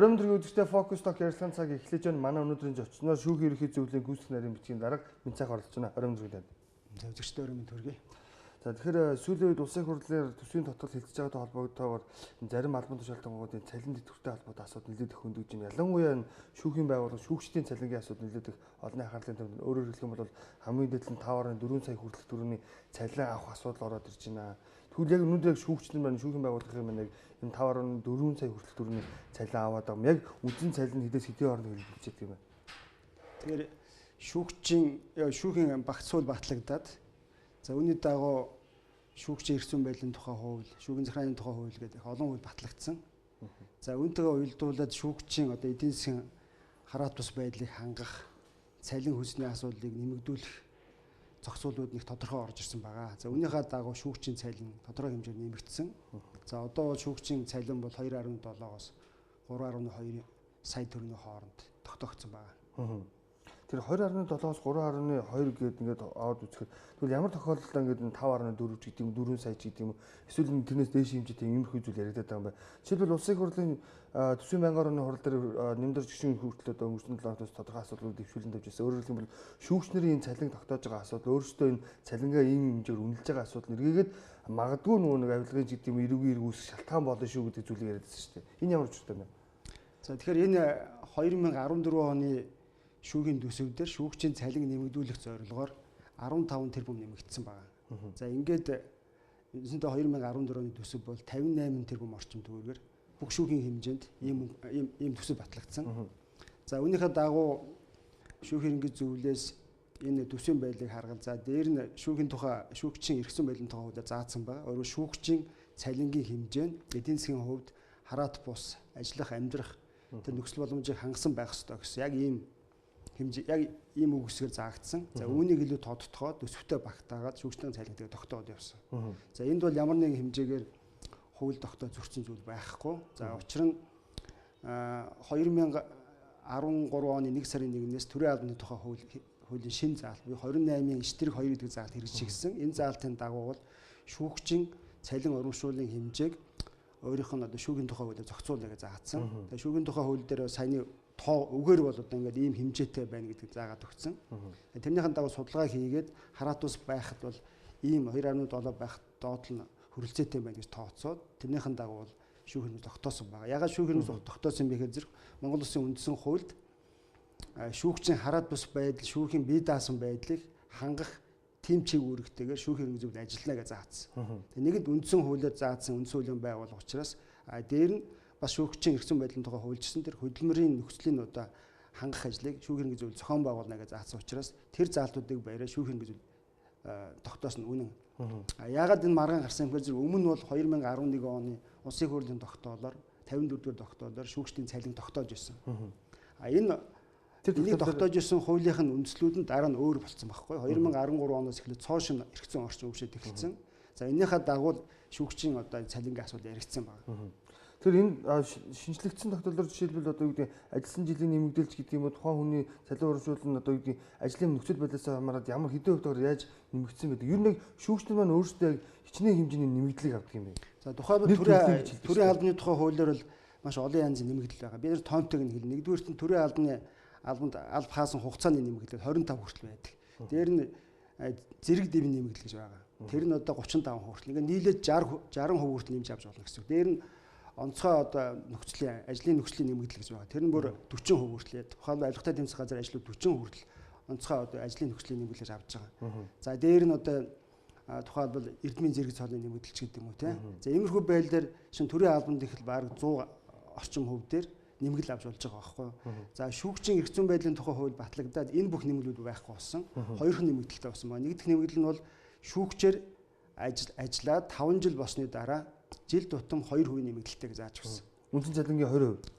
Оройн өдрийн үзэгчтэй Focus Talk ярилцлагын цаг эхлэж байна. Манай өнөөдрийн зочноор шүүхийн ерөнхий зөвлөлийн гүйцэтгэх нарийн бичгийн дарга Минцайх оролцож байна. Оройн өдрийн танд. За үзэгчтэй оройн мэнд хүргэе. За тэгэхээр сүүлийн үед улсын хурлаар төсвийн тогтоол хэлцэж байгаатай холбоотойгоор зарим албан тушаалтангуудын цалин тэтгэвртэй холбоотой асуудал нэлээд их хөндөгж байна. Ялангуяа энэ шүүхийн байгууллага шүүгчдийн цалингийн асуудал нэлээд их олонний анхаарлын төвд. Өөрөөр хэлэх юм бол хамгийн дээд нь 5.4 сая хүртэлх төгрөгийн цалин авах асуудал ороод ирж байна. Тэгвэл яг өнөөдөр яг шүүгч нар маань шүүхийн байгууллагын маань яг энэ 5.4 сая хүртэлх төгрөгийн цалин аваад байгаа юм. Яг үндсэн цалин хэдээс хэдийн хооронд хэлбэлцэж байдаг юм бэ? Тэгэхээр шүүгчийн шүүхийн багц хууль батлагдаад, за үүний дагуу шүүгчийн эрх зүйн байдлын тухай хууль, шүүхийн захиргааны тухай хууль гэдэг их олон хууль батлагдсан. За үүнтэйгээ уялдуулаад шүүгчийн одоо эдийн засгийн хараат бус байдлыг хангах, цалин хөлсний асуудлыг нэмэгдүүлэх зохицуулууд нэг тодорхой орж ирсэн байгаа. За үүнийхээ дагуу шүүгчийн цалин тодорхой хэмжээгээр нэмэгдсэн. За одоо бол шүүгчийн цалин бол 2.7-оос 3.2 сая төгрөгийн хооронд тогтоогдсон байгаа. Тэр 20.7-оос 3.2 гээд ингээд аваад үзэхэд тэгвэл ямар тохиолдолд ингээд 5.4 ч гэдэг юм, 4 сая ч гэдэг юм, эсвэл тэрнээс дээш хэмжээтэй иймэрхүү зүйл яригадаад байгаа юм байна. Жишээлбэл улсын хурлын төсвийн байнгын орны хурал дээр нэмдэр гишүүн хүртэл одоо өнгөрсөн 7 хоногт тодорхой асуудлууд дэвшүүлэн тавьж байсан. Өөрөөр хэлбэл шүүгч нарын энэ цалин тогтоож байгаа асуудал, өөрөөсөө энэ цалингаа ийм хэмжээгээр үнэлж байгаа асуудал нэргээгээд магадгүй нөгөө нэг авилгын ч гэдэг юм, эрүүгийн эрг үүсэх шалтгаан болно шүү гэдэг зүйлийг яриад байсан шүү дээ. Энэ ямар учиртай юм бэ? За тэгэхээр энэ 2014 оны шүүхийн төсөв дээр шүүгчийн цалин нэмэгдүүлэх зорилгоор 15 тэрбум нэмэгдсэн байгаа. За ингээд үндсэндээ 2014 оны төсөв бол 58 тэрбум орчим төгрөгөөр бүх шүүхийн хэмжээнд ийм төсөв батлагдсан. За үүнийхээ дагуу шүүхийн ерөнхий зөвлөлөөс энэ төсвийн байдлыг харгал, за дээр нь шүүхийн тухай шүүгчийн эрх зүйн байдлын тухай хуулиар заасан байгаа. Өөрөөр шүүгчийн цалингийн хэмжээ нь эдийн засгийн хувьд хараат бус, ажиллах, амьдрах тэр нөхцөл боломжийг хангасан байх ёстой гэсэн яг ийм хэмжээ, яг ийм үгсгээр заагдсан. За үүнийг илүү тодтогоо төсөвтэй багтаагаад шүүгчдийн цалинтайг тогтооод явсан. За энд бол ямар нэгэн хэмжээгээр хууль тогтоо зөрчсөн зүйл байхгүй. За учир нь 2013 оны 1 сарын 1-ээс төрийн албаны тухай хуулийн шинэ заалт буюу 28-ын 9-2 гэдэг заалт хэрэгжиж ирсэн. Энэ заалтын дагуу бол шүүгчийн цалин урамшууллын хэмжээг өөрийнх нь одоо шүүхийн тухай хуулиар зохицуулна гэж заасан. Тэгээ шүүхийн тухай хууль дээр саяны тоо үгээр бол одоо ингээд ийм хэмжээтэй байна гэдгийг заагаад өгсөн. Тэрнийхэн дагуу судалгаа хийгээд хараат ус байхад бол ийм 2.7 байхад доотлол нь хөрөлцөөтэй байна гэж тооцоод тэрнийхэн дагуу бол шүүх хэрэг тогтоосон байгаа. Ягаад шүүх хэрэг тогтоосон бэ гэхээр зэрэг Монгол Улсын үндсэн хуульд шүүгчийн хараат бус байдал, шүүхийн бие даасан байдлыг хангах тим чиг үүрэгтэйгээр шүүх хэрэг зөвлөл ажиллана гэж заасан. Тэгээ нэгэнд үндсэн хуулиар заасан үндсэн хуулийн байгууллага учраас дээр нь бас шүүгчийн эрх зүйн байдлын тухай хуульчсан тэр хөдөлмөрийн нөхцөлийн одоо хангах ажлыг шүүх хэрэг зөвлөл зохион байгуулна гэж заасан учраас тэр заалтуудыг баяраа шүүх хэрэг зөвлөл тогтоосон нь үнэн. Яагаад энэ маргаан гарсан юм бэ гэхээр өмнө нь бол 2011 оны улсын хурлын тогтоолоор 54 дугаар тогтоолоор шүүгчдийн цалин тогтоож ирсэн. Энэ энийг тогтоож ирсэн хуулийнх нь үндслүүд нь дараа нь өөр болцсон байхгүй. 2013 оноос эхлээд цоо шинэ эрх зүйн орчин хөгжиж эхэлсэн. За энэнийхээ дагуу шүүгчийн одоо цалингийн асуудал яригдсан байна. Тэр энэ шинжлэгдсэн тогтоолоор жишээлбэл одоо юу гэдэг ажилласан жилийн нэмэгдэлч гэдэг юм уу, тухайн хүний цалин урамшуулал нь одоо юу гэдэг ажлын нөхцөл байдлаас хамаарат ямар хэдэн хувьд яаж нэмэгдсэн байдаг. Ер нь яг шүүгч нар маань өөрсдөө яг хичнээн хэмжээний нэмэгдлийг авдаг юм бэ? За тухайлбал төрийн албаны тухай хуулиар бол маш олон янзын нэмэгдэл байгаа. Бид нар тоонтойг нь хэлнэ. Нэгдүгээрт нь төрийн албаны албанд алба хаасан хугацааны нэмэгдэл 25 хүртэл байдаг. Дээр нь зэрэг дэвийн нэмэгдэл гэж байгаа. Тэр нь одоо 35 хүртэл. Ингээд нийлээд 60 60% хүртэл нэмж авч болно гэсэн үг. Дээр нь онцгой одоо нөхцөлийн ажлын нөхцөлийн нэмэгдэл гэж байгаа. Тэр нь бүр 40% хүртэл. Тухайлбал авилгатай тэмцэх газар ажлууд 40% хүртэл онцгой одоо ажлын нөхцөлийн нэмэгдэл гэж авч байгаа. За дээр нь одоо тухайлбал эрдмийн зэрэг цолын нэмэгдэл ч гэдэг юм уу те. За иймэрхүү байдлаар шин төрийн албанд их бараг 100 орчим хувь дээр нэмэгдэл авч болж байгаа байхгүй юу. За шүүгчийн эрх зүйн байдлын тухай хууль батлагдаад энэ бүх нэмэгдлүүд байхгүй болсон. Хоёрхан нэмэгдэлтэй болсон байна. Нэгдүгээр нэмэгдэл нь бол шүүгчээр ажиллаад 5 жил болсны дараа жил тутам 2% нэмэгдэлтэй гэж зааж өгсөн. Үндсэн цалингийн 20%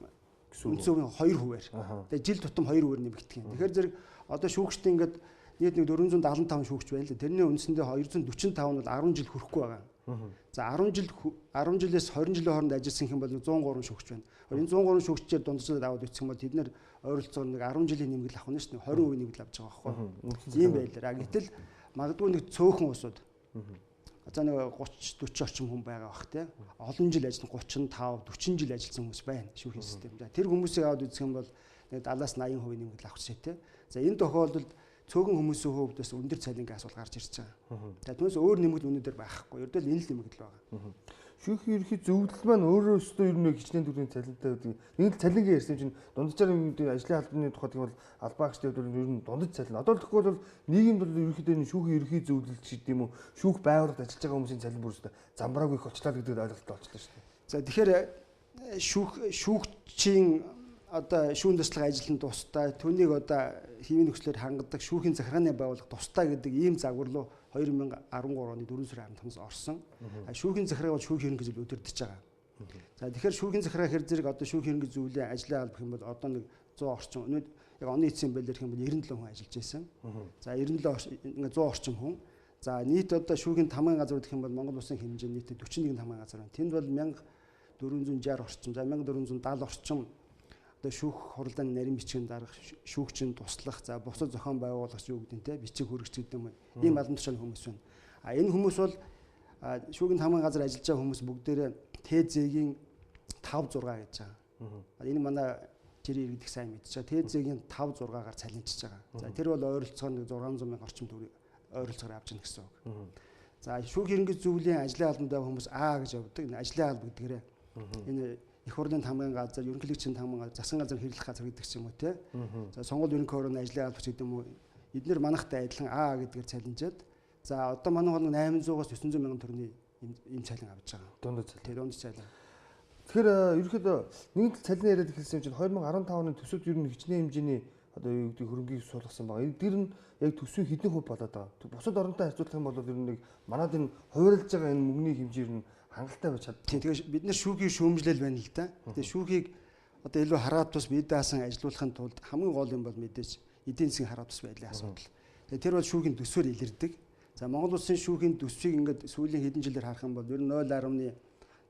гэсэн үг. Үндсэн хувийн 2%-аар. Тэгээ жил тутам 2%-аар нэмэгдэх юм. Тэгэхээр зэрэг одоо шүүгчдийн ингээд нийт нэг 475 шүүгч байна л да. Тэрний үндсэндээ 245 нь бол 10 жил хүрэхгүй байгаа. За 10 жилээс 20 жилийн хооронд ажилласан юм бол 103 шүүгч байна. Энэ 103 шүүгчээр дунджаад аваад үсэх юм бол тэд нэр ойролцоогоор нэг 10 жилийн нэмэгдэл авах нь шүү дээ. 20% нэмэгдэл авч байгаа байхгүй. Ийм байлаа. Гэтэл магадгүй нэг цөөхөн улсууд За нэг 30 40 орчим хүн байгаа бах те. Олон жил ажилласан 35 40 жил ажилласан хүмүүс байна шүүхийн систем. За тэр хүмүүсийг аваад үзэх юм бол нэг 70-аас 80% нэмэгдэл авах жишээтэй. За энэ тохиолдолд цөөхөн хүмүүсийн хувьд бас өндөр цалингийн асуудал гарч ирж байгаа. За түүнээс өөр нэмэгдэл өнөөдөр байхгүй. Ердөө л энэ л нэмэгдэл байгаа. Шүүхийн ерөнхий зөвлөл маань өөрөө өстөө ер нь хичнээн төрлийн цалинтай байдаг. Нэг л цалингийн ярьсан чинь дунджаар ажлын албаны тухайд гэвэл албаа агчдын хувьд ер нь дундаж цалин. Одоо л тэгэхгүй бол нийгэмд бол ерөнхийдөө энэ шүүхийн ерөнхий зөвлөл ч гэдэм үү шүүх байгууллагад ажиллаж байгаа хүмүүсийн цалин бүр өстөө замбраагүй их очлаа гэдэг ойлголттой болчихлоо шүү дээ. За тэгэхээр шүүгчийн одоо шүүн туслах ажил нь тусдаа, түүнийг одоо хэвийн нөхцлөөр хангадаг шүүхийн захиргааны байгууллага тусдаа гэдэг ийм загвар руу 2013 оны 4 сарын 15-наас орсон. Шүүхийн захиргаа бол шүүхийн ерөнхий зөвлөл удирдах байгаа. За тэгэхээр шүүхийн захиргаа хэр зэрэг одоо шүүхийн ерөнхий зөвлөлийн ажлын алба гэх юм бол одоо нэг 100 орчим өнөө яг оны эцсийн байдлаар гэх юм бол 97 хүн ажиллаж байсан. За 97 ингээ 100 орчим хүн. За нийт одоо шүүхийн тамгын газар гэх юм бол Монгол улсын хэмжээ нийтдээ 41 тамгын газар байна. Тэнд бол 1460 орчим, за 1470 орчим одоо шүүх хуралдааны нарийн бичгийн дарга, шүүгчийн туслах, за бусад зохион байгуулагч юу гэдэг нь те бичиг хөргөч гэдэг юм ийм албан тушаалны хүмүүс байна. А энэ хүмүүс бол шүүхийн тамгын газар ажиллаж байгаа хүмүүс бүгдээрээ ТЗ-ийн 5 6 гэж байгаа. Энэ манай жирийн иргэдэх сайн мэдж байгаа. ТЗ-ийн 5 6-гаар цалинжиж байгаа. За тэр бол ойролцоогоор нэг 600 мянга орчим төгрөг ойролцоогоор авч яах гэсэн үг. За шүүх ерөнхий зөвлөлийн ажлын албанд байгаа хүмүүс А гэж явдаг. Энэ ажлын алба гэдгээрээ энэ их хурлын тамгын газар, ерөнхийлөгчийн тамгын газар, засгийн газар хэрэглэх газар гэдэг ч юм уу те. За сонгуул ерөнхий хорооны ажлын албач гэдэг юм уу. Эднэр манайхтай адилхан А гэдгээр цалинжаад за одоо манай хол 800-аас 900 мянган төгрөгийн ийм цалин авч байгаа. Дундаж цалин. Тий, дундаж цалин. Тэгэхээр ерөнхийдөө нэг л цалин яриад эхэлсэн юм чинь 2015 оны төсөвт ер нь хичнээн хэмжээний одоо юу гэдэг хөрөнгийг суулгасан байгаа. Энэ дэр нь яг төсвийн хэдэн хувь болоод байгаа. Бусад оронтой харьцуулах юм бол ер нь нэг манад энэ хувирлж байгаа энэ мөнгөний хэмжээ ер нь хангалттай байж чаддаг. Тийм, тэгэхээр бид нар шүүхийн шүүмжлэл байна л да. Тэгээ шүүхийг одоо илүү хараад тус бие даасан ажилуулахын тулд хамгийн гол юм бол мэдээж эдийн засгийн хараад тус байдлын асуудал. Тэгээ тэр бол шүүхийн төсвөр илэрдэг. За Монгол улсын шүүхийн төсвийг ингээд сүүлийн хэдэн жилээр харах юм бол ер нь 0.4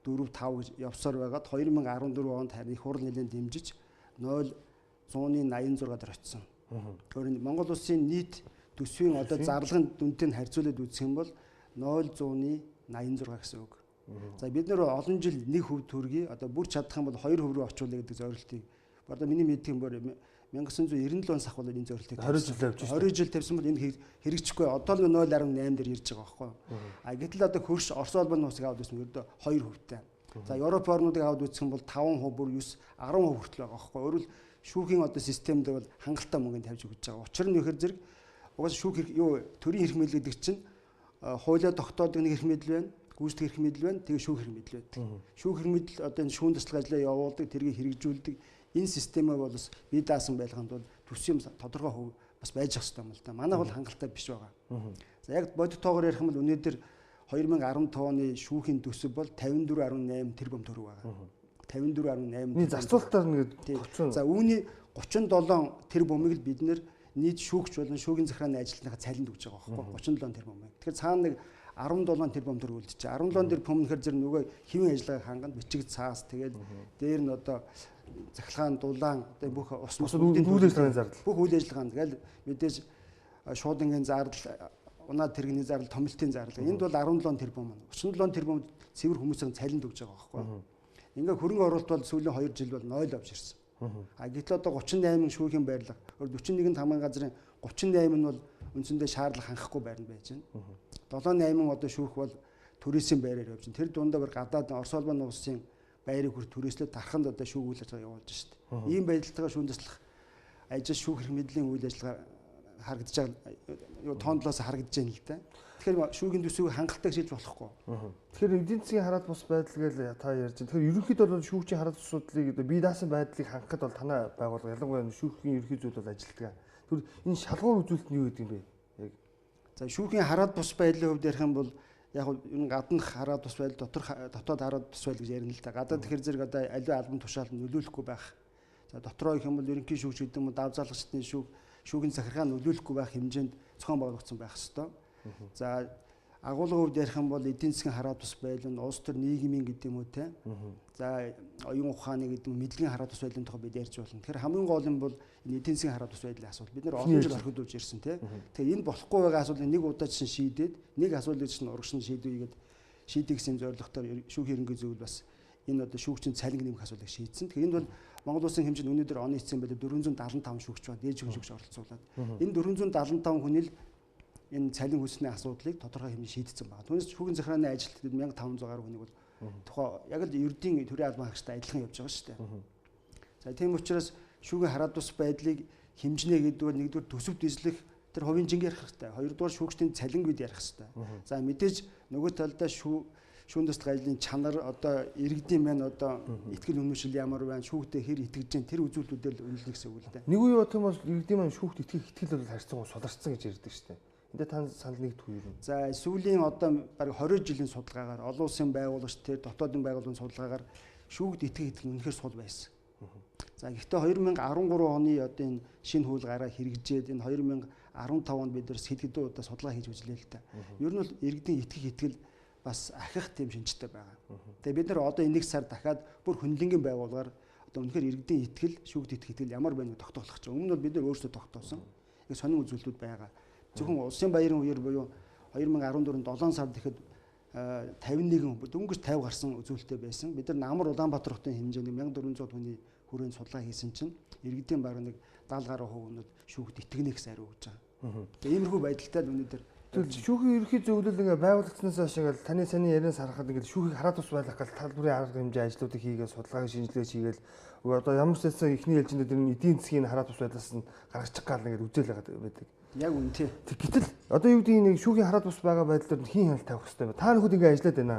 5 гэж явсаар байгаад 2014 онд харин их хурл нэлээд дэмжиж 0.86 дээр очсон. Тэгэхээр Монгол улсын нийт төсвийн одоо зарлагын дүнтэй нь харьцуулаад үзэх юм бол 0.86 гэсэн үг. За бид нэр олон жил 1% төгрөгийг одоо бүр чадах юм бол 2% рүү очуулъя гэдэг зорилтыг одоо миний мэддэг юм бол 1997 он сах бол энэ зорилтыг 20 жил авч 20 жил тавьсан бол энэ хэрэгжихгүй одоо л 0.8 дээр ирж байгаа байхгүй. А гэтэл одоо хөрш Орос улбаны улсыг аваад үзсэн ердөө 2%-тай. За Европ орнуудыг аваад үзэх юм бол 5% бүр 9 10% хүртэл байгаа байхгүй. Өөрөөр шүүхийн одоо системд бол хангалттай мөнгөнд тавьж өгч байгаа. Учир нь ихэр зэрэг угаасаа шүүх юу төрийн эрх мэдэл гэдэг чинь хуулиа тогтоодог нэг эрх мэдэл байна, гүйцэтгэх эрх мэдэл байна, тэгээ шүүх эрх мэдэл байдаг. Шүүх эрх мэдэл одоо энэ шүүн туслах ажлаа явуулдаг, тэргийг хэрэгжүүлдэг. Энэ системээ бол бас бие даасан байлгахын тулд төсвийн тодорхой хувь бас байж ах хэрэгтэй юм л да. Манай бол хангалттай биш байгаа. За яг бодит тоогоор ярих юм бол өнөөдөр 2015 оны шүүхийн төсөв бол 54.8 тэрбум төгрөг байгаа. 54.8. Энэ зарцуулалтаар нэг 30. За үүний 37 тэрбумыг л бид нэр нийт шүүгч болон шүүхийн захиргааны ажилтныхаа цалинд өгч байгаа байхгүй 37 тэрбумыг. Тэгэхээр цаана нэг 17 тэрбум төгрөг үлдчихэ. 17 тэрбум гэхэр зэрэг нөгөө хэвийн ажиллагааг хангана, бичиг цаас тэгээд дээр нь одоо цахилгаан, дулаан одоо бүх ус мус үйл ажиллагааны зардал. Бүх үйл ажиллагаанд гээл мэдээж шуудангийн зардал, унаад тэрэгний зардал, томилтын зардал. Энд бол 17 тэрбум. 37 тэрбум цэвэр хүмүүсийн цалинд өгч байгаа байхгүй. Ингээ хөрөнгө оруулалт бол сүүлийн 2 жил бол 0 авч ирсэн. А гэтэл одоо 38 шүүхийн байрлал, 41 тамгын газрын 38 нь бол үндсэндээ шаардлага хангахгүй байранд байж байна. 7 8 одоо шүүх бол түрээсийн байраар явж байна. Тэр дундаа бүр гадаад Орос улбаны улсын байрыг хүр түрээслээд тарханд одоо шүүх үйл ажиллагаа явуулж шít. Ийм байдалтайгаар шүүн туслах ажил шүүх эрх мэдлийн үйл ажиллагаа харагдаж байгаа тоондлоос харагдаж байна л да. Тэгэхээр шүүхийн төсвийг хангалттай шилж болохгүй. Тэгэхээр эдийн засгийн хараад бус байдал гэж та ярьж байна. Тэгэхээр ерөнхийдөө бол шүүгчийн хараад бус асуудлыг бие даасан байдлыг хангахад бол танай байгууллага ялангуяа шүүхийн ерөнхий зүйл бол ажилтдаг. Тэгвэл энэ шалгуур үзүүлэлт нь юу гэдэг юм бэ? Яг за шүүхийн хараад бус байдлын хувьд ярих юм бол яг нь гаднах хараад бус байдал, дотор дотоод хараад бус байдал гэж ярина л да. Гадаад тэгэхээр зэрэг одоо аливаа албан тушаалд нөлөөлөхгүй байх. За дотроо гэх юм бол ерөнхий шүүгч гэдэг юм уу, дав залгачдын шүүх, шүүхийн захиргаа нөлөөлөхгүй байх хэмжээнд зохион байгуулагдсан байх ёстой. За Агуулгын хувьд ярих юм бол эдийн засгийн хараа тус байдал нь улс төр нийгмийн гэдэг юм уу те. За оюун ухааны гэдэг юм мэдлэгийн хараа тус байдлын тухай бид ярьж болно. Тэгэхээр хамгийн гол нь бол энэ эдийн засгийн хараа тус байдлын асуудал. Бид нар олон жил орхидуулж ирсэн те. Тэгэхээр энэ болохгүй байгаа асуудлыг нэг удаа чинь шийдээд нэг асуудлыг чинь урагш нь шийдвэгээд шийдэх гэсэн зорилготоор шүүхийн ерөнхий зөвлөл бас энэ одоо шүүгчийн цалин нэмэх асуудлыг шийдсэн. Тэгэхээр энд бол Монгол улсын хэмжээнд өнөөдөр оны эцсийн байдлаар 475 шүүгч байна. Дээд шүүгч оролцуулаад. Энэ 475 хүн л энэ цалин хөлсний асуудлыг тодорхой хэмжээнд шийдсэн байна. Түүнээс шүүхийн захиргааны ажилтнууд 1500 гаруй хүнийг бол тухай яг л ердийн төрийн албан хаагчтай адилхан явж байгаа шүү дээ. За тийм учраас шүүхийн хараа тус байдлыг хэмжинэ гэдэг бол нэгдүгээр төсөвт эзлэх тэр хувийн жинг ярих хэрэгтэй. Хоёрдугаар шүүгчдийн цалингууд ярих хэрэгтэй. За мэдээж нөгөө талдаа шүүн туслах ажлын чанар одоо иргэдийн маань одоо итгэл үнэмшил ямар байна, шүүхтэй хэр итгэж чинь тэр үзүүлэлтүүдээр л үнэлнэ гэсэн үг л дээ. Нэг үе тийм бол иргэдийн маань шүүхт итгэх итгэл бол харьцангуй суларчсан гэж ярьдаг шүү дээ. Энд та санал нэгдэх үү юм? За сүүлийн одоо бараг 20 жилийн судалгаагаар олон улсын байгуулагч тэр дотоодын байгууллагын судалгаагаар шүүхд итгэх итгэл үнэхээр сул байсан. За гэхдээ 2013 оны одоо энэ шинэ хууль гараа хэрэгжээд энэ 2015 онд бид нар хэд хэдэн удаа судалгаа хийж үзлээ л та. Ер нь бол иргэдийн итгэх итгэл бас ахих тийм шинжтэй байгаа. Тэгээ бид нар одоо энэ нэг сар дахиад бүр хөндлөнгийн байгууллагаар одоо үнэхээр иргэдийн итгэл, шүүхд итгэх итгэл ямар байна гэж тогтоолох чинь. Өмнө нь бол бид нар өөрсдөө тогтоосон. Яг сонин үзүүлэлтүүд байгаа. Зөвхөн улсын баярын үеэр буюу 2014 7 сард ихэд 51 дөнгөж 50 гарсан үзүүлэлттэй байсан. Бид нар Намар Улаанбаатар хотын хэмжээний 1400 хүний хүрээнд судалгаа хийсэн чинь иргэдийн бараг нэг 70 гаруй хувь нь шүүхд итгэнэ гэсэн хариу өгч байгаа. Тэгээ иймэрхүү байдалтай л өнөөдөр Тэгвэл шүүхийн ерөнхий зөвлөл ингээ байгуулагдсанаас хойш ингээл таны саний ярианаас харахад ингээл шүүхийг хараа тус байлгах гал тал бүрийн арга хэмжээ ажлуудыг хийгээл судалгааг шинжилгээ хийгээл одоо ямар ч байсан эхний ээлжинд тэр эдийн засгийн хараа тус байдлаас нь гаргачих гал ингээд үзэл байдаг. Яг үнэ тий. Гэтэл одоо юу гэдгийг нэг шүүхийн хараа тус байгаа байдлаар хийн хяналт тавих хэрэгтэй байна. Та нөхөд ингээ ажиллаад байна.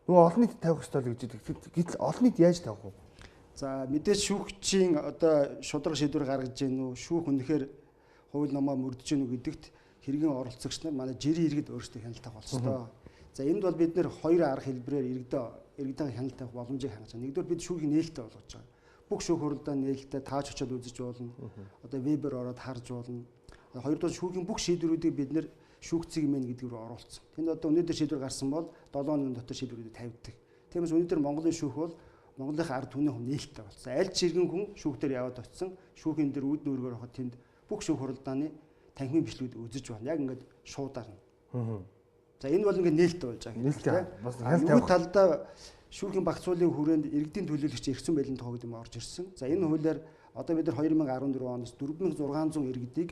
Нөгөө олон нийт тавих хэрэгтэй л гэж хэлдэг. Гэтэл олон нийт яаж тавих вэ? За мэдээж шүүгчийн одоо шударга шийдвэр гаргаж гин үү, шүүх үнэхээр хууль номоо мөрдөж гин үү гэдэгт хэргийн оролцогч нар манай жирийн иргэд өөрсдөө хяналт тавих болстой. За энд бол бид нэр хоёр арга хэлбэрээр иргэдээ хяналт тавих боломжийг хангаж байгаа. Нэгдүгээр бид шүүхийг нээлттэй болгож байгаа. Бүх шүүх хуралдаа нээлттэй тааж очиод үзэж болно. Одоо вебээр ороод харж болно. Хоёрдугаар шүүхийн бүх шийдвэрүүдийг бид нэр шүүгцэг мэн гэдэг рүү оруулсан. Тэнд одоо өнөөдөр шийдвэр гарсан бол 7 хоногийн дотор шийдвэрүүдийг тавьдаг. Тиймээс өнөөдөр Монголын шүүх бол Монголынхаа ард түмний хүн нээлттэй болсон. Аль ч иргэн хүн шүүхтэр яваад очисон шүүхийн дээр үүд нүүргээр ороход тэнд бүх шүүх хуралдааны танхимын бичлэгүүд үзэж байна. Яг ингээд шуудаар нь. За энэ бол ингээд нээлттэй болж байгаа. Нээлттэй. Бас хяналт тавих. Талдаа шүүхийн багц хуулийн хүрээнд иргэдийн төлөөлөгч эрх зүйн байдлын тухай гэдэг юм орж ирсэн. За энэ хуулиар одоо бид нар 2014 оноос 4600 иргэдийг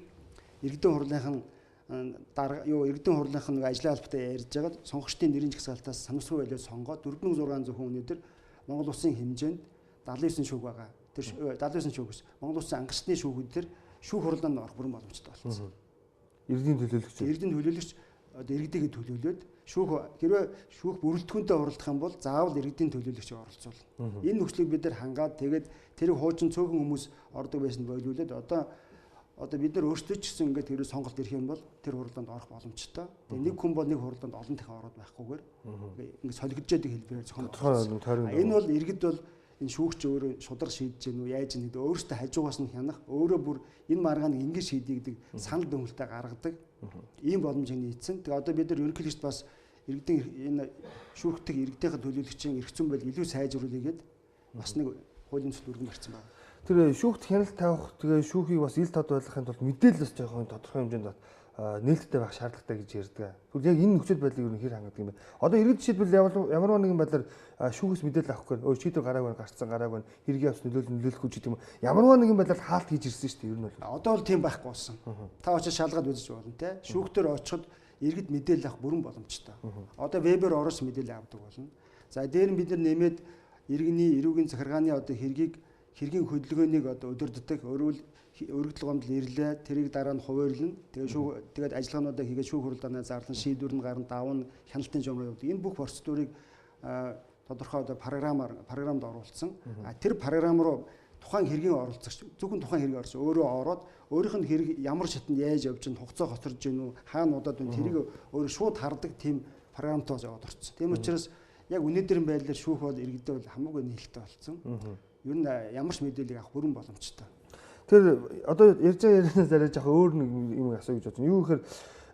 иргэдийн хурлынхан дарга юу иргэдийн хурлынхан нэг ажлын албатай ярьж байгаад сонгогчдын нэрийн жагсаалтаас санамсаргүй байлаар сонгоод 4600 хүн өнөөдөр Монгол улсын хэмжээнд 79 шүүх байгаа. Тэр 79 шүүх ус. Монгол улсын ангачны шүүхүүд төр шүүх хурлаанд орох бүрэн боломжтой болсон. Иргэдийн төлөөлөгч. Иргэдийн төлөөлөгч одоо иргэдийг төлөөлөөд шүүх хэрвээ шүүх бүрэлдэхүүнтэй оролдох юм бол заавал иргэдийн төлөөлөгчийг оролцуулна. Энэ нөхцөлийг бид нар хангаад тэгээд тэрийг хуучин цөөхөн хүмүүс ордог байсан болиулээд одоо бид нар өөрсдөө ч гэсэн ингээд хэрвээ сонголт ирэх юм бол тэр хурлаанд орох боломжтой. Тэгээ нэг хүн бол нэг хурлаанд олон дахин ороод байхгүйгээр ингээд солигдож яадаг хэлбэрээр зохион байгуулсан. Энэ бол иргэд бол энэ шүүгч өөрөө шударга шийдэж гэнэ үү яаж гэнэ гэдэг өөрөөсөө хажуугаас нь хянах өөрөө бүр энэ маргааныг ингэж шийдье гэдэг санал дүгнэлтээ гаргадаг ийм боломжийг нийцсэн. Тэгээ одоо бид нар ерөнхийлөгчд бас иргэдийн энэ шүүхтэг иргэдийнхээ төлөөлөгчийн эрх зүйн байдал илүү сайжруулъя гэд бас нэг хуулийн төсөл өргөн гарсан байна. Тэр шүүхт хяналт тавих тэгээ шүүхийг бас ил тод байлгахын тулд мэдээлэл бас жоохон тодорхой хэмжээнд нээлттэй байх шаардлагатай гэж ярьдаг. Тэгвэл яг энэ нөхцөл байдлыг юу хэр хангадаг юм бэ? Одоо иргэд жишээлбэл ямар нэгэн байдлаар шүүхээс мэдээлэл авахгүй өө шийдвэр гарааг байна, гарцсан гарааг байна, хэргийн явц нөлөөлөхгүй ч гэдэг юм. Ямар нэгэн байдлаар хаалт хийж ирсэн шүү дээ. Ер нь бол. Одоо бол тийм байхгүй болсон. Та очиж шалгаад үзэж болно те. Шүүхтэр очиход иргэд мэдээлэл авах бүрэн боломжтой. Одоо вебээр ороос мэдээлэл авдаг болно. За дээр нь бид нар нэмээд иргэний эрүүгийн захиргааны одоо хэргийг хэргийн хөдөлгөөнийг одоо өдөрддөг, өөрөөр өргөдөл гомдол ирлээ, тэрийг дараа нь хуваарлна. Тэгээ шүүх тэгээд ажиллагаануудаа хийгээд шүүх хуралдаанаа зарлан шийдвэр нь гарна, давна, хяналтын жам руу явдаг. Энэ бүх процедурыг тодорхой одоо програмд оруулсан. А тэр програм руу тухайн хэргийн оролцогч зөвхөн тухайн хэрэг оролцогч өөрөө ороод өөрийнх нь хэрэг ямар шатанд яаж явж гин, хугацаа хоцорж гин үү, хаана удаад байна тэрийг өөрөө шууд хардаг тийм програмтай яваад орсон. Тийм учраас яг өнөөдрийн байдлаар шүүх бол иргэдээ бол хамаагүй нээлттэй болсон. Ер нь ямар ч мэдээллийг авах бүрэн боломжтой. Тэр одоо ярьж байгаа ярианаас арай жоохон өөр нэг юм асуу гэж бодсон. Юу гэхээр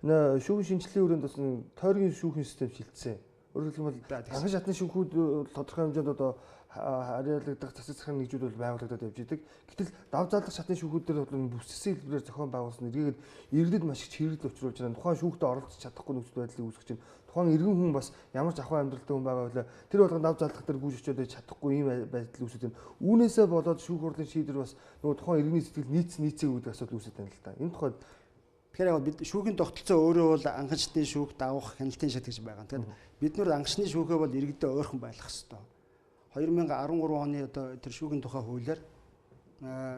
Шүүхийн шинжилгээний өрөөнд бас тойргийн шүүхийн систем шилжсэн. Өөрөөр хэлбэл анхан шатны шүүхүүд тодорхой хэмжээнд одоо харьяалагдах засаг захиргааны нэгжүүд бол байгуулагдаад явж идэг. Гэтэл дав заалах шатны шүүхүүд дээр бол бүссэн хэлбэрээр зохион байгуулсан эргээд иргэдэд маш их чирэгдэл учруулж байна. Тухайн шүүхтээ оролцож чадахгүй нөхцөл байдлыг үүсгэж байна. Тухайн иргэн хүн бас ямар ч ахуй амьдралтай хүн байгаа байлаа. Тэр болгон дав заалах дээр гүйж очиод чадахгүй ийм байдал үүсэж байна. Үүнээсээ болоод шүүх хурлын шийдвэр бас нөгөө тухайн иргэний сэтгэл нийцээ гэдэг асуудал үүсэж байна л да. Энэ тухайд тэгэхээр яг бид шүүхийн тогтолцоо өөрөө бол анхан шатны шүүх, давах, хяналтын шат гэж байгаа. Тэгэхээр бид нар анхан шатны шүүхээ бол иргэдэд ойрхон байлгах ёстой. 2013 оны одоо тэр шүүхийн тухай хуулиар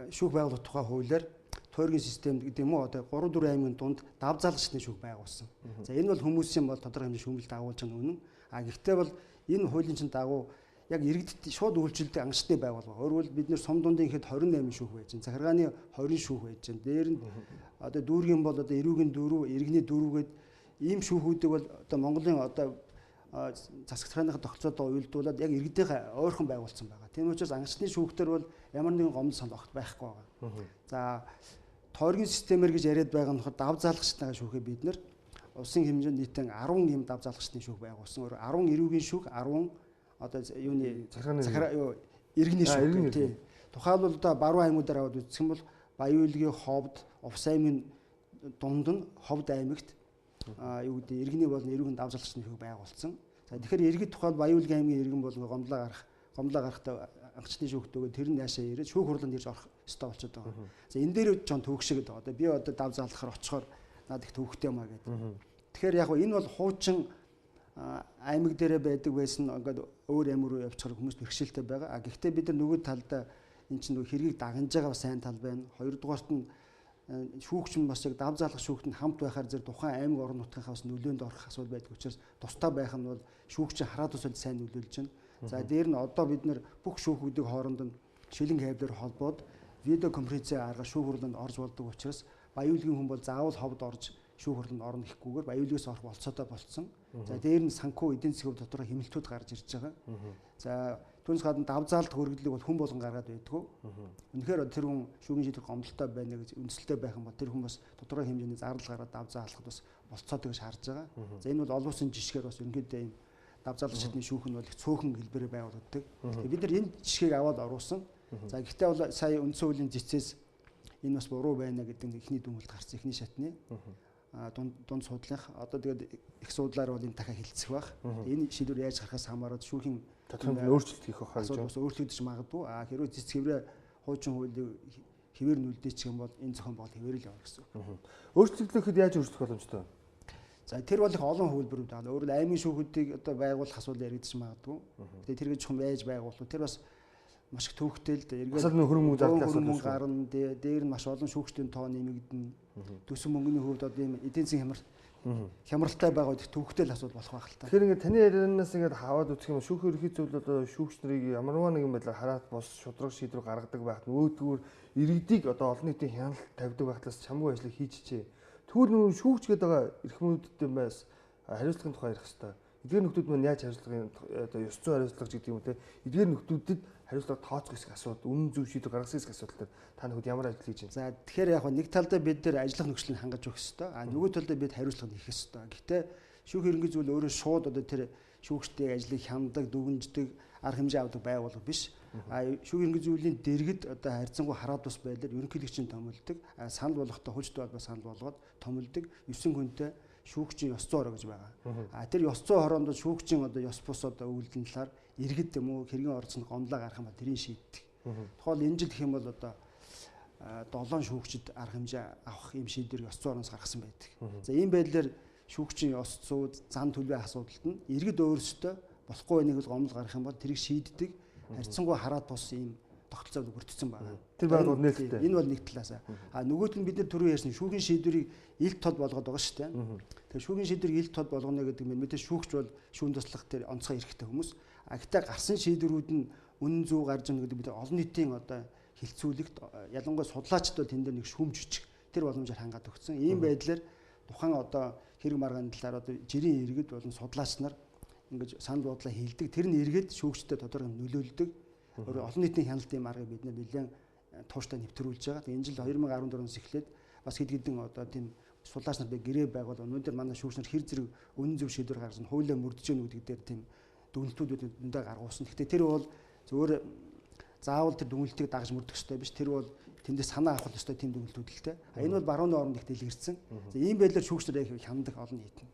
шүүх байгуулах тухай хуулиар тойргийн систем гэдэг юм уу одоо 3 4 аймгийн дунд дав заалах шатны шүүх байгуулсан. За энэ бол хүмүүсийн бол тодорхой хэмжээний шүүмжлэлд агуулж байгаа үнэн. А гэхдээ бол энэ хуулийн чинь дагуу яг иргэдэд шууд үйлчилдэг анхан шатны байгууллага. Өөрөөр бид нэр сум дундын ихэд 28 шүүх байж байна. Захиргааны 20 шүүх байж байна. Дээр нь одоо дүүргийн бол одоо эрүүгийн 4, иргэний 4 гээд ийм шүүхүүдийг бол одоо Монголын одоо засаг захиргааныхаа тогтолцоотой уялдуулаад яг иргэдийнхээ ойрхон байгуулсан байгаа. Тийм учраас анхан шатны шүүхтэр бол ямар нэгэн гомдол санал огт байхгүй байгаа. За тойргийн системээр гэж яриад байгаа нь дав заалах шатны шүүхээ бид нэр улсын хэмжээнд нийтэн 10 ийм дав заалах шатны шүүх байгуулсан. Өөр 10 эрүүгийн шүүх, 10 одоо юуны захираа юу иргэний шүүх тий. Тухайлбал одоо баруун аймагуудаар аваад үзэх юм бол Баян-Уулгийн Ховд, Увс аймгийн дунд нь Ховд аймагт юу гэдэг иргэний болон эрүүгийн дав залах шатны шүүх байгуулсан. За тэгэхээр иргэд тухайлбал Баян-Уулгийн аймгийн иргэн болон гомдлоо гарахдаа анхан шатны шүүхтэйгээ тэр нь яашаа ирээд шүүх хурланд ирж орох ёстой болчиход байгаа. За энэ дээр жоон төвөгшөг гэдэг. Одоо би одоо дав залахаар очихоор надад их төвөгтэй юм а гэдэг. Тэгэхээр яг энэ бол хуучин аймаг дээрээ байдаг байсан ингээд өөр аймаг руу явчихаар хүмүүс бэрхшээлтэй байгаа. А гэхдээ бид нар нөгөө талдаа энэ чинь нөгөө хэргийг дагнаж байгаа сайн тал байна. Хоёрдугаарт нь шүүгч нь бас яг дав заалах шүүгт нь хамт байхаар зэрэг тухайн аймаг орон нутгийнхаа бас нөлөөнд орох асуудал байдаг учраас тусдаа байх нь бол шүүгчийн хараа тусад сайн нөлөөлж байна. За дээр нь одоо бид нар бүх шүүхүүдийг хооронд нь шилэн кабелээр холбоод видео конференцийн аргаар шүүх хурланд орж болдог учраас Баян-Уулгийн хүн бол заавал ховд орж шүүх хурланд орно гэхгүйгээр Баян-Уулгээс орох болцоотой болцсон. За дээр нь санхүү эдийн засгийн дотор хэмнэлтүүд гарч ирж байгаа. За түүнээс гадна дав заалт хөргөдлийг бол хүн болгон гаргаад байдгүй. Үнэхээр тэр хүн шүүхийн шийдвэр гомдолтой байна гэж үндсэлтэй байх юм бол тэр хүн бас тодорхой хэмжээний зардал гаргаад дав заалахад бас болцоотой гэж харж байгаа. За энэ бол олон улсын жишгээр бас ерөнхийдөө ийм дав заалах шатны шүүх нь бол их цөөхөн хэлбэрээр байгуулагддаг. Бид нар энэ жишгийг аваад оруулсан. За гэхдээ бол сая үндсэн хуулийн зэцээс энэ бас буруу байна гэдэг нэг эхний дүгнэлт гарсан эхний шатны. Дунд судлах одоо тэгээд их суудлаар бол энэ дахиад хилцэх байх. Энэ шийдвэр яаж гарахаас хамаарат шүүхийн тодорхой өөрчлөлт хийх байх гэж бас өөрчлөгдөж магадгүй. А хэрвээ цэц хэврээ хуучин хуулийг хэвээр нүлдээчих юм бол энэ зохион байгуулалт хэвээр л явна гэсэн үг. Өөрчлөгдлөхөд яаж өөрчлөх боломжтой вэ? За тэр бол их олон хөлбөрүүд байна. Өөрөөр аймгийн шүүхүүдийг одоо байгуулах асуудал яригдчих магадгүй. Тэгээд тэр гэж чухам яаж байгуулах вэ? Тэр бас маш их төвөгтэй л дээ. Эргээд хөрөнгө мөнгө зардал асуудал гарна. Дээр нь маш олон шүүгчдийн тоо нэмэгдэнэ. Төсөв мөнгөний хувьд одоо ийм эдийн засгийн хямралтай байгаа үед төвөгтэй л асуудал болох байх л та. Тэгэхээр ингээд таны ярианаас ингээд хаваад үзэх юм шүүхийн ерөнхий зөвлөл одоо шүүгч нарыг ямарваа нэгэн байдлаар хараат бос шудраг шийдвэр гаргадаг байхад нөгөөдгүүр иргэдийг одоо олон нийтийн хяналт тавьдаг байхлаас чамгүй ажлыг хийж чээ. Тэгвэл нөгөө шүүгч гэдэг байгаа эрхмүүдтэй байс хариуцлагын тухай ярих хэрэгтэй. Эдгээр нөхдүүд маань яаж хариуцлагын одоо ёс зүйн хариуцлага гэдэг юм уу те. Эдгээр нөхдүүдэд хариуцлага тооцох хэсэг асуудал, үнэн зөв шийдвэр гаргах хэсэг асуудал дээр та нөхөд ямар ажил хийж байна? За тэгэхээр яг нэг талдаа бид нар ажиллах нөхцөлийг хангаж өгөх ёстой. А нөгөө талдаа бид хариуцлага хийх ёстой. Гэхдээ шүүх ерөнхий зүйл өөрөө шууд одоо тэр шүүгчдийн ажлыг хяндаг, дүгнждэг, арга хэмжээ авдаг байгууллага биш. А шүүх ерөнхий зүйлийн дэргэд одоо харьцангуй хараад бус байдлаар ерөнхийлөгчийн томилдог, санал болгохдоо хуульчтай холбоо санал болгоод томилдог 9 хүнтэй шүүгчийн ёс зүй хороо гэж байгаа. А тэр ёс зүй хороонд шүүгчийн одоо ёс бус одоо үйлдлийн талаар иргэд юм уу хэргийн орцонд гомдлоо гарах юм ба тэрийг шийддэг. Тухайл энэ жил гэх юм бол одоо 7 шүүгчд арга хэмжээ авах юм шийдвэр ёс зүй хороноос гаргасан байдаг. За ийм байдлаар шүүгчийн ёс зүй зан төлөвийн асуудалд нь иргэд өөрсдөө болохгүй байныг л гомдол гаргах юм бол тэрийг шийддэг. Харьцангуй хараад бус ийм тогтолцоо бүрдсэн байна. Тэр байгууллага нээлттэй. Энэ бол нэг талаас. А нөгөөт нь бид нар түрүү ярьсан шүүхийн шийдвэрийг ил тод болгоод байгаа шүү дээ. Тэгэхээр шүүхийн шийдвэрийг ил тод болгоно гэдэг нь мэдээ шүүгч бол шүүн туслах тэр онцгой эрхтэй хүмүүс. А гэхдээ гарсан шийдвэрүүд нь үнэн зөв гарч ирнэ гэдэг бид олон нийтийн одоо хилцүүлэгт ялангуяа судлаачид бол тэн дээр нэг шүүмж бичих тэр боломжоор хангаад өгсөн. Ийм байдлаар тухайн одоо хэрэг маргааны талаар одоо жирийн иргэд болон судлаач нар ингэж санал бодлоо хийлдэг. Тэр нь иргэд шүүгчдэд тодорхой нөлөөлдөг. Өөрөөр олон нийтийн хяналтын маргыг бид нэлээд тууштай нэвтрүүлж байгаа. Энэ жил 2014 оноос эхлээд бас хэд хэдэн одоо тийм Судлаач нар гэрээ байгуул өнөөдөр манай шүүгч нар хэр зэрэг үнэн зөв шийдвэр гаргасан, хуулиа мөрдөж гэнэ гэдэг дээр тийм дүгнэлтүүд өндөө гаргуулсан. Гэхдээ тэр бол зөвхөн заавал тэр дүгнэлтийг дагаж мөрдөх ёстой биш. Тэр бол тэндээс санаа авах ёстой тийм дүгнэлтүүд л дээ. А энэ бол барууны оронд их дэлгэрсэн. За ийм байдлаар шүүгч нар яг хяндаг олон нийт нь.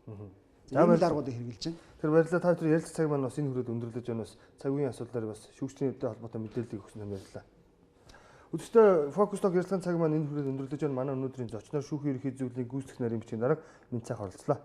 За ийм аргуудыг хэрэглэж байна. Тэр баярлалаа. Та бүхэн ярилцах цаг маань бас энэ хүрээд өндөрлөж байна. Бас цаг үеийн асуудлаар бас шүүгчний холбоотой мэдээллийг өгсөн баярлалаа. Үзэгчдээ Фокус ток ярилцлагын цаг маань энэ хүрээд өндөрлөж байна. Манай өнөөдрийн зочноор шүүхийн ерөнхий зөвлөлийн гүйцэтгэх нарийн бичгийн дарга Минцайх оролцлоо.